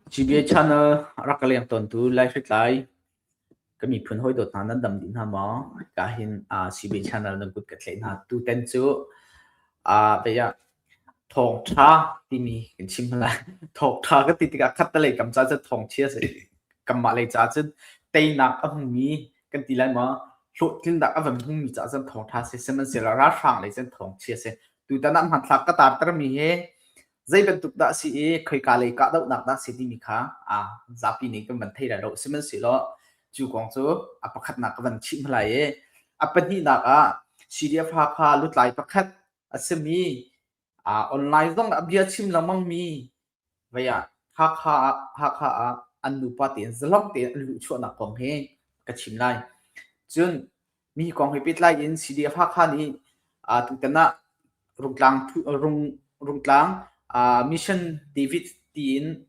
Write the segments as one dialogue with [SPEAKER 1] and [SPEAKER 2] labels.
[SPEAKER 1] GBA channel rak ka leng tawntu Laihritlai ka miphun hawidawt hna nan dam dih hna maw? Hika hin CBA channel nan kut ka tlaih hna. Tutan cu vei ah thawngṭha timi kan chim lai. Thawngṭha ka ti tikah khattelei kam ca cun thawngchia a si. Kanmah lei ca cun teinak a hmumi kan ti lai maw? Hlawhtlinnak a van hmumi caah cun thawngṭha a si. Sihmanhsehlaw ralhrang lei cun thawngchia a si. Tutan ah hmanthlak ka tartermi hi zei bantuk dah a si i khoika lei kahdohnak dah a si timi kha zapi nih kan van thei lai lo. Sihmanhsehlaw cu kong cu a pakhatnak ka van chimh lai i a pahnihnak ah CDF Hakha lutlai pakhat a simi online zong ah bia chim lengmangmi vei ah Hakha ah Hakha ah an nupa tein zalong tein an luhchuahnak kong hi ka chim lai. Cun mi kong he pehtlai in CDF Hakha nih tutan ah Rungtlang rung Rungtlang Mission David tiin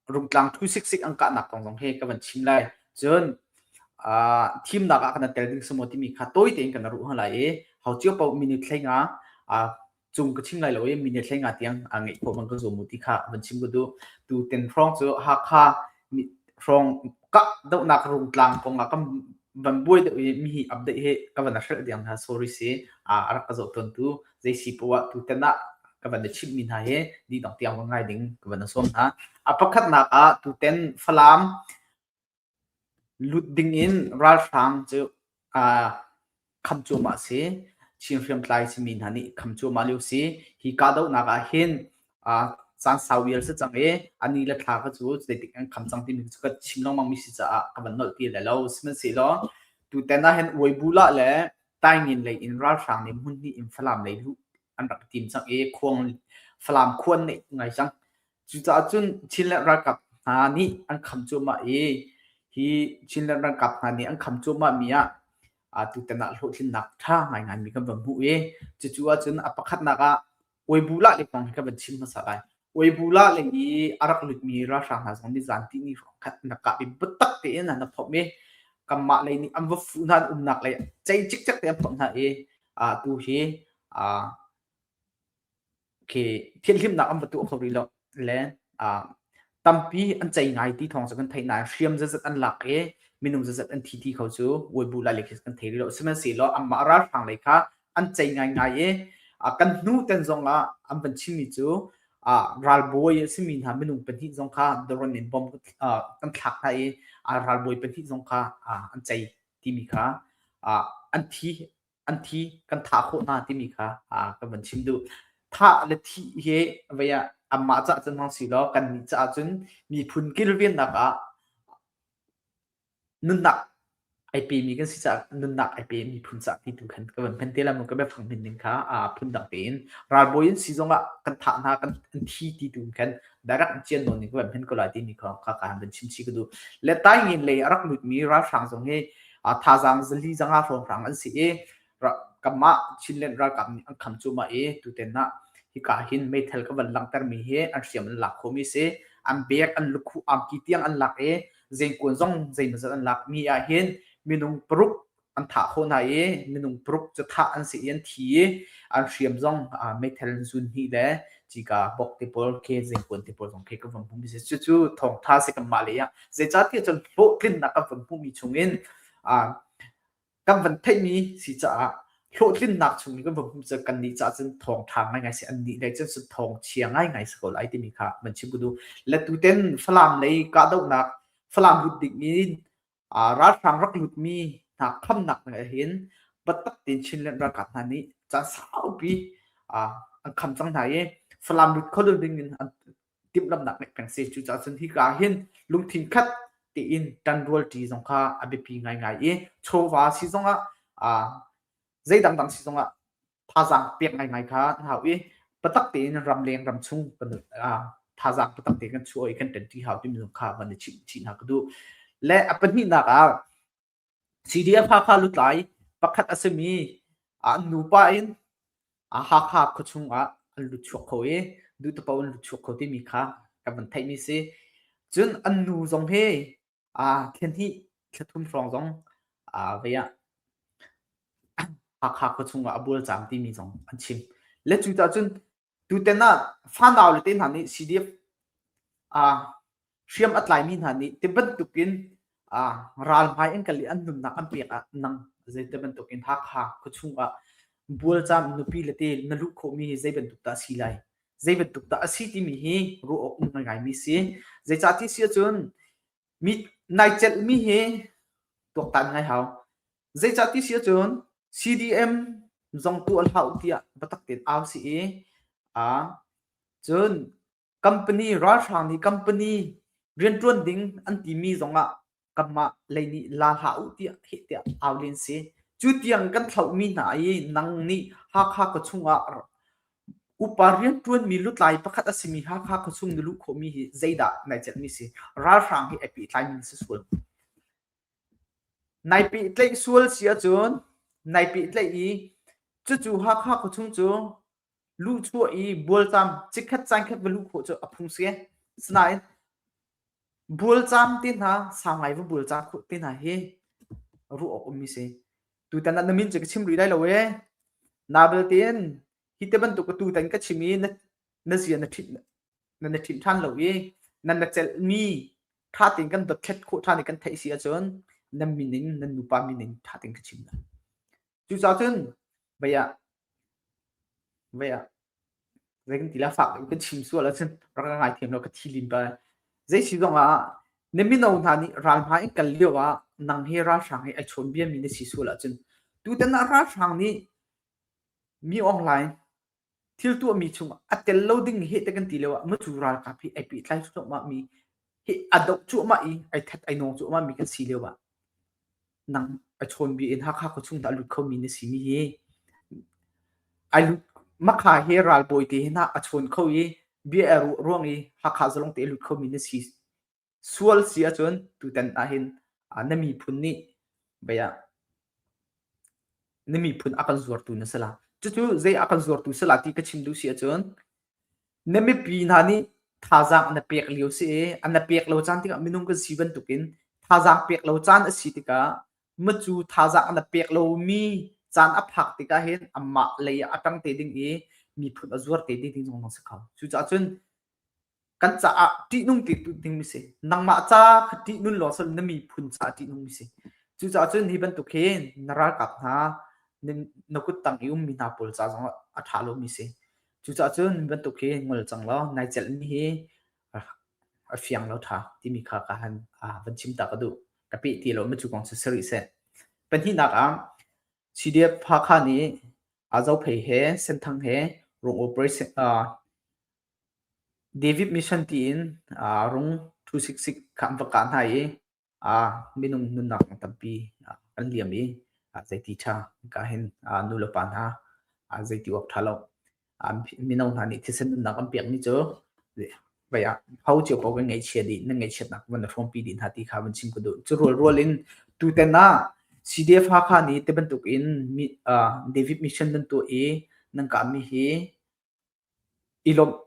[SPEAKER 1] Rungtlang 266 an kahnak kong zong hi ka van chim lai. Cun thimnak ah kan tel ding si maw timi kha tawi tein kan ruah lai i hau cio paoh minute 15 cung ka chim lai lo i minute 15 tiang ngeih khawh bang ka zuam u ti kha van chim ka duh. Tu ten hrawng cu Hakha hrawng kah dohnak Rungtlang kong ah kan van buai deuh i mi hi update hi ka van hrelh diam hna sorry si a rak ka zoh tawn tu zei si poah tu ten ah ka van i chimh mi hna hi dih dong tiang va ngai ding ka van sawm hna. A pakhatnak ah tuten Falam Lut dingin ralhrang cu kham cuahmah a si. Chin hriamtlai simi hna nih kham cuahmah lio si. Hi kahdohnak ah hin caan sau vial si cang i a ni le thla kha cu zeitik an kham cang timi cu ka chim lengmang mi si caah ka van nolh ti lai lo. Sihmanhsehlaw tutan ah hin Uaibulah le Taingin lei in ralhrang nih hmun hnih in Falam lei luh an rak i tim cang i khuang Falam khua an neih ngai cang. Cucaah cun Chinland ralkap hna nih an kham cuahmah i hi Chinland ralkap hna nih an kham cuahmahmi ah tutan ah hlawhtlinnak ṭha ngaingaimi kan van hmuh i cucu ahcun a pakhatnak ah Uaibulah le kong hi ka van chim hmasa lai. Uaibulah lei i a rak lutmi ralhrang hna zong nih zan tihni hrawng khat an rak kah i biatak tein an rak phomh i kanmah lei nih an va fuh hna an umnak lei cei cikcek te an phomh hna i tu hi Khi thianhhlimnak an va tuah kho rih lo le tampi an cei ngai ti thawng cu kan theih nain hriam zazat an lak i minung zazat an thi ti kho cu Weibu lai lei khi kan thei rih lo. Sihmanhsehlaw anmah ralhrang lei kha an cei ngaingai i kan hnu ten zong ah an van chimmi cu ralbawi a simi hna minung pahnih zong kha drone in bomb kan thlak hna i ralbawi pahnih zong kha an cei timi kha an thi an thi kan thah khawh hna timi kha kan van chim duh. Thah le thih hi vei ah anmah caah cun hmang si law kannih caah cun miphun kilvennak ah nunnak ai pemi kan si caah nunnak ai pe miphun caah ti tu khan ka van hman te la mu ka biafang hman ning kha phundang tein ralbawi in si zongah kan thah hna kan an thi ti tu khan direct cian nawn ning ka van hman ko lai timi kha kha ka han chim chi ka duh le taingin lei a rak lutmi ralhrang zong hi thazaang zali zanga hrawnghrang an si i kanmah Chinland ralkap nih an kham cuahmah i tuten ah hika hin meithal ka van langhtermi hi an hriam an lak khomi si an bek an lukhuh angki tiang an lak i zengkuan zong zeimawzat an lak mi ah hin minung paruk an thah khawh hna i minung paruk cu thah an si i an thi i an hriam zong meithal zun hnih le cika bok te pawl khi zengkuan te pawl zong khi ka van hmuhmi si cucu thawngtha si kanmah lei ah zeicahtiah cun hlawhtlinnak kan van hmuhmi chungin kan van theihmi si caah hlawhtlinnak chung in kan van hmuh cu kannih caah cun thawngtha ngaingai si annih lei cun thawng chia ngaingai si ko lai timi kha van chim ka duh le tuten Falam lei kahdohnak Falam lut ding in ralhrang rak lutmi hna khamnak ah hin biatak tein Chinland ralkap hna nih caan saupi an kham cang hna i Falam lut kho lo ding in an timhlamhnak ngeih peng si. Cucaah cun hika hin lungthin khat tein ṭanrualṭi zong kha a biapi ngaingai i chawva si zongah zei dangdang si zongah thazaang pek ngaingai kha an hau i biatak tein ramleng ramchung kan thazaang biatak tein kan chuah i kan ṭanṭi hau timi zong kha van i chimh chih hna ka duh. Le a pahnihnak ah CDF Hakha lutlai pakhat a simi an nupa in Hakha khuachung ah an lut chuak kho i duhtapo an lut chuak kho timi kha kan van theihmi si. Cun an nu zong hi thla hnih thla thum hrawng zong vei ah Hakha khuachung ah a bual cang timi zong an chim. Le cucaah cun tuten ah fanau le te hna nih CDF. Hriam a tlaimi hna nih ti bantukin ral hmai an kal i an nunnak an pek ah nang zei ti bantukin Hakha khuachung ah bualcam nupi le te na luh khawhmi hi zei bantuk dah a si lai? Zei bantuk dah a si timi hi ruah awk um ngaingaimi si. Zeicah ti si ahcun mi nai celhmi hi tuaktan ngai hau. Zeicah ti si ahcun CDM zong tuah hlah u tiah biatak tein au si i cun Company ralhrang nih company rianṭuan ding an timi zongah kanmah lei nih la hlah u tiah heh tiah au len si. Cu tiang kan thlauhmi hna i nang nih Hakha khuachung ah upa rianṭuanmi lutlai pakhat a simi Hakha khuachung na luh khawhmi hi zeidah nai celhmi si? Ralhrang hi ai pehtlaimi na si sual. Nai pehtlaih sual si ahcun nai pehtlaih i cucu Hakha khuachung cu luhchuah i bualcam chikkhat caankhat va luh khawh cu a phung si. Sinain bualcam te hna sau ngai va bualcam khawh te hna hi ruah awk ummi si. Tutan ah na min cu ka chim rih lai lo ee. Na belte in hi te bantuk tutan ka chim i na na zia na ṭhit na na ṭhinh ṭhan lo i nan na celhmi ṭha tein kan dothlet khawh ṭhan i kan theih si ahcun nan min in nan nupa min in ṭha tein ka chim lai. Cucaah cun vei ah vei ah zei kan ti la fak deuh kan chim sual ahcun rak ka ngaithiam law ka thi lim pa. Zei si zong ah na mino hna nih ral hma in kal lio ah nang hi ralhrang hi ai chawn biami na si sual ahcun tutan ah ralhrang nih mi online thil tuahmi chungah a tel lo ding hi te kan ti lio ah mucu ralkap hi ai pehtlai cuahmah mi hi a doh cuahmah i ai that ai nawng cuahmah mi kan si lio ah nang a chawnbia in Hakha khuachung dah a lut khomi na si mi hi ai lut makha hi ralbawi te hi na a chawn kho i bia a ruah ruang i Hakha zalong te a lut khomi na si sual si ahcun tutan ahhin na miphun nih bia na miphun a kan zuartu na si la. Cucu zei a kan zuartu si la ti ka chim duh si ahcun na mipi hna nih thazaang na pek lio si i an na pek lo caan tikah minung kan si bantukin thazaang pek lo caan a si tikah macu thazaang na pek lomi caan a phak tikah hin amah lei ah a ṭang te ding i miphun a zuar te ding zong a si kho. Cucaah cun kan caah ṭihnung ti dingmi si. Nangmah ca kha ṭihnun lawng si na miphun caah ṭihnungmi si. Cucaah cun hi bantuk hin na ralkap hna na kuttang i ummi hna pawl ca zongah a ṭha lomi si. Cucaah cun hi bantuk hi ngol cang law nai celhmi hi a fiang lo ṭha timi kha ka han van chim ta ka duh. Ka peh ti lo cu kong cu si rih seh. Pahnihnak ah CDF Hakha nih Zophei he Senthang he rung operation David Mission tiin rung 266 kha an va kah hna i minung nunnak tampi an liam i zeiti ṭha ka hin nu le pa hna zeiti awk ṭha lo. Mino hna nih thisen nunnak an pekmi cu vei ah ho cio paoh kan ngaihchia dih, nan ngaihchiatnak van na hrawmpi dih hna ti kha van chim ka duh. Cu rualrual in tutan ah CDF Hakha nih ti bantuk in David Mission nan tuah i nan kahmi hi I lawmh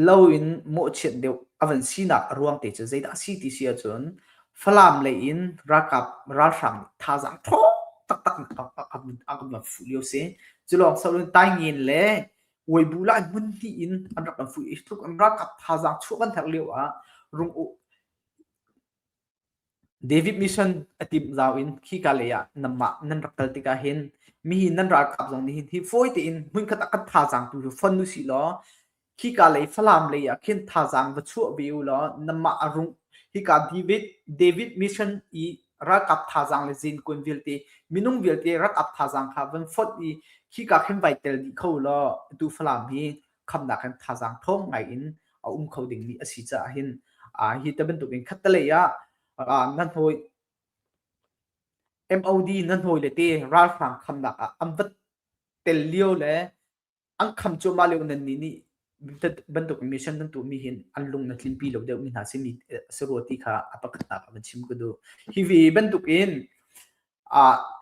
[SPEAKER 1] loin mawhchiat deuh a van sinak a ruang te cu zeidah a si ti si ahcun Falam lei in ralkap ralhrang nih thazaang ṭhawng taktak a kan van fuh lio si. Cu lawng si loin Taingen le Weibu lai hmun hnih in an rak kan fuh i tluk in ralkap thazaang chuah kan herh lio ah rung u David mission a timh zau in khika lei ah nanmah nan rak kal tikah hin mihi nan ralkap zong nih hin hi fawi tein hmunkhat ah kan thazaang tu hi fon usih law khika lei Falam lei ah khin thazaang va chuah ve u law nanmah a rung hika David David mission i ralkap thazaang le zinkuan vialte minung vialte ralkap thazaang kha van fonh i khika khin vai tel dih kho law atu Falam hi khamnak hin thazaang ṭhawng ngai in a um kho dingmi a si caah hin hi te bantukin khattelei ah nan hawi MOD nan hawi le te ralhrang khamnak ah an va tel lio le an kham cuahmah lio nan nih nih bantuk mission nan tuahmi hin an lung na tlinpi lo deuhmi hna simi si rua ti kha a pakhatnak ah van chim ka duh. Hi ve bantukin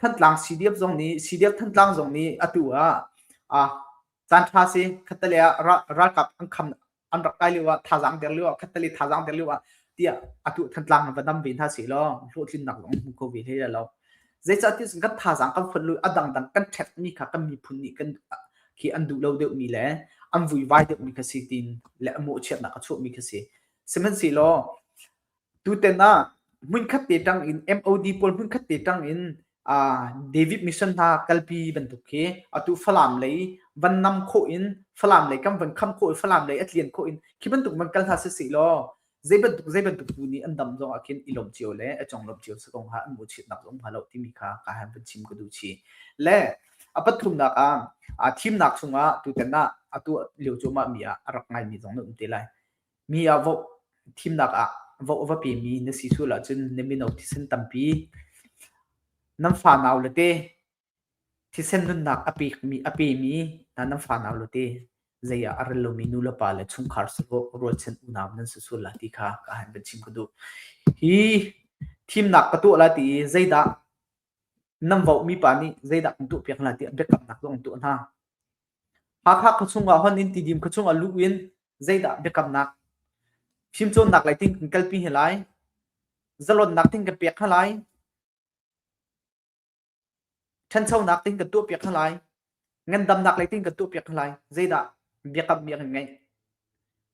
[SPEAKER 1] Thantlang CDF zong nih CDF Thantlang zong nih atu ah caan ṭha si khattelei ah ralkap an kham an rak kai lio ah thazaang der lio ah khattelei thazaang der lio ah tiah atu Thantlang va dam ve hna seh law hlawhtlinnak zong hmu kho ve hlei lo. Zeicahtiah cun kan thazaang kan fonh lu a dangdang kan ṭhekmi kha kan miphun nih kan khi an duh lo deuhmi le an vuivai deuhmi kha si tiin le a mawhchiatnak a chuahmi kha si. Sihmanhsehlaw tuten ah hmunkhat te ṭang in MOD pawl hmunkhat te ṭang in David Mission hna kalpi bantuk khi atu Falam lei van nam khawh in Falam lei kan van kham khawh i Falam lei a tlian khawh in khi bantuk van kal hna siseh law zei bantuk zei bantuk bu nih an dam zong ah khin i lawm cio le a conglawmh cio si ko hnga an mawhchiatnak zong hnga lo timi kha ka han van chim ka duh chih. Le a pathumnak ah thimnak chungah tutan ah a tuah lio cuahmah mi ah a rak ngaimi zong na um te lai. Mi ah vote thimnak ah vote a va pemi na si sual ahcun na mino thisen tampi nan fanau le te thisen nunnak a pekmi a pemi hna nan fanau le te zei ah a rel lomi nu le pa le chungkhar sawh rualchan unau nan si sual lai ti kha ka han van chim ka duh. Hi thimnak ka tuah lai ti i zeidah nan vohmi pa nih zeidah kan tuahpiak lai tiah biakamnak zong an tuah hna. Hakha khuachung ah hon in Tidim khuachung ah luh in zeidah biakamnak fimcawnnak lei ting kan kalpi hi lai, zalonnak ting kan pek hna lai, ṭhanchonak ting kan tuahpiak hna lai, ngandamnak lei ting kan tuahpiak hna lai, zeidah biakammi an ngeih.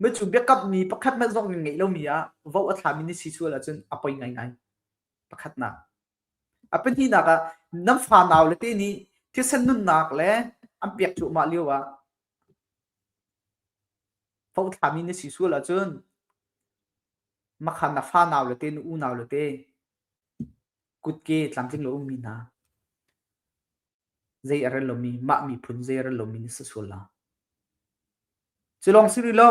[SPEAKER 1] Micu biakammi pakhat hmanh zong an ngeih lomi ah vo a thlami ni si sual ahcun a poi ngaingai. Pakhatnak. A pahnihnak ah nan fanau le te nih thisen nunnak le an pek cuahmah lio ah fo thlami na si sual ahcun makhan na fanau le te na unau le te kutke tlamtling lo ummi hna zei a rel lomi mah miphun zei a rel lomi na si sual la. Cu lawng si rih lo,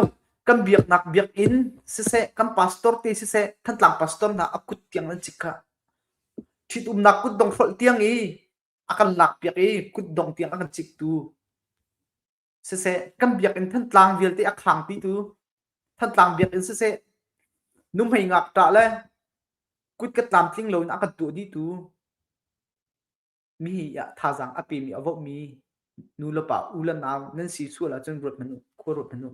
[SPEAKER 1] kan biaknak biakinn siseh, kan pastor te siseh, Thantlang pastor hna a kut tiang an cik kha. Ṭhitumnak kutdong hrolh tiang i a kan lakpiak i kutdong tiang a kan ciktu siseh, kan biakinn Thantlang vialte a khangpi tu Thantlang biakinn siseh, nuhmei ngakṭah le kut ka tlamtling loin a kan tuah dihtu Mi ah thazaang a pemi a vohmi nu le pa, u le nau nan si sual ahcun ruat hmanh u, khua ruat hmanh u.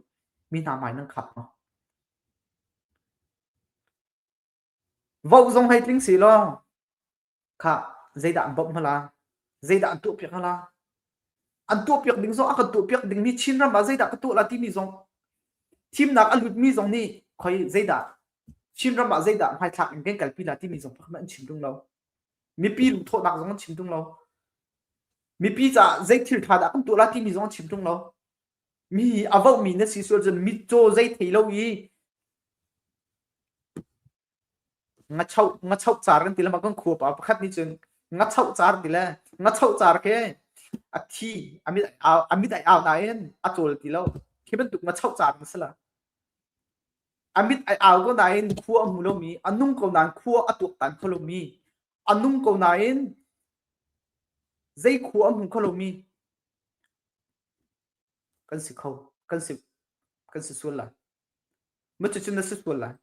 [SPEAKER 1] Mi hna hmai nan khap maw? Voh zong hei tling si law, khah zeidah an bawmh hmala? Zeidah an tuahpiak hmala? An tuahpiak ding zong a kan tuahpiak dingmi Chinram ah zeidah ka tuah la timi zong thimnak a lutmi zong nih khoi zeidah Chinram ah zeidah hmaithlak in kan kalpi la timi zong pakhat an chim tung lo. Mipi lungthawhnak zong an chim tung lo. Mipi caah zei thil ṭha dah kan tuah la timi zong an chim tung lo. Mi a vohmi na si sual cun mitcaw zei thei lo i ngachoh ngachoh car kan ti le kan khua pa pakhat nih cun ngachoh car ti le ngachoh car khi a thi a mit a mit ai au nain a cawl ti lo khi bantuk ngachoh car na si la A mit ai au ko nain khua a hmu lomi, a nung ko nain khua a tuaktan kho lomi, a nung ko nain zei khua a hmu kho lomi kan si kho, kan si, kan si sual lai. Macucun na si sual lai.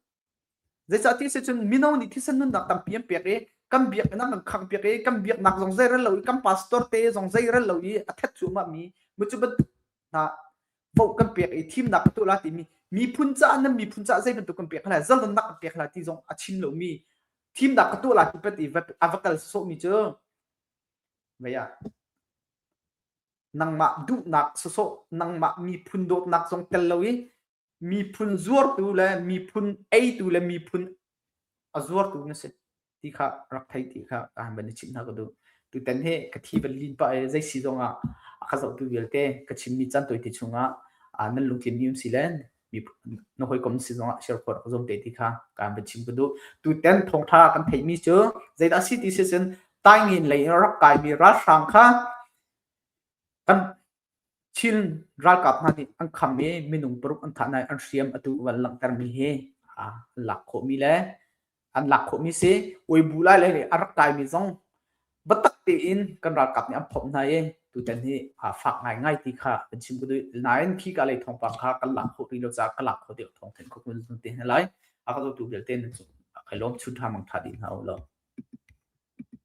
[SPEAKER 1] Zeicahtiah si cun mino nih thisen nunnak tampi an pek i kan biakinn ah kan khangh piak i kan biaknak zong zei rel lo i kan pastor te zong zei rel lo i a that cuahmah mi mucu bantuk hna vote kan pek i thimnak ka tuah la timi miphun caah nan miphun caah zei bantuk kan pek hna zalonnak kan pek hna ti zong a chim lomi thimnak ka tuah la ti pat i a va kal sawhmi cu vei ah nangmah duhnak sawsawh nangmah miphun dawtnak zong tel lo i miphun zuartu le miphun eitu le miphun a zuartu na si ti kha rak thei ti kha ka han van i chimh hna ka duh. Tutan hi ka thi van lin pah i zei si zong ah a ka zohtu vialte ka chimmi caan tawite chungah nan lungtlin mi um si le na hawikom si zong ah share khawh rak zuam te ti kha ka han van chim ka duh. Tutan thawngtha kan theihmi cu zeidah si ti si cun Taingin lei in rak kaimi ralhrang kha kan Chin ralkap hna nih an kham i minung paruk an thah hna i an hriam atu van langhtermi hi an lak khawhmi le an lak khawhmi si. Uibu lai le a rak kaimi zong biatak tein kan ralkap nih an phomh hna i tutan hi aa fak ngaingai ti kha kan chim ka duh. Nain khika lei thawngpang kha kan lak khawh rih lo caah ka lak khawh deuh thawng thenh khawh kun te hna lai. A ka zohtu vialte nan cung kai lawm chun tha mang tha dih hna u law.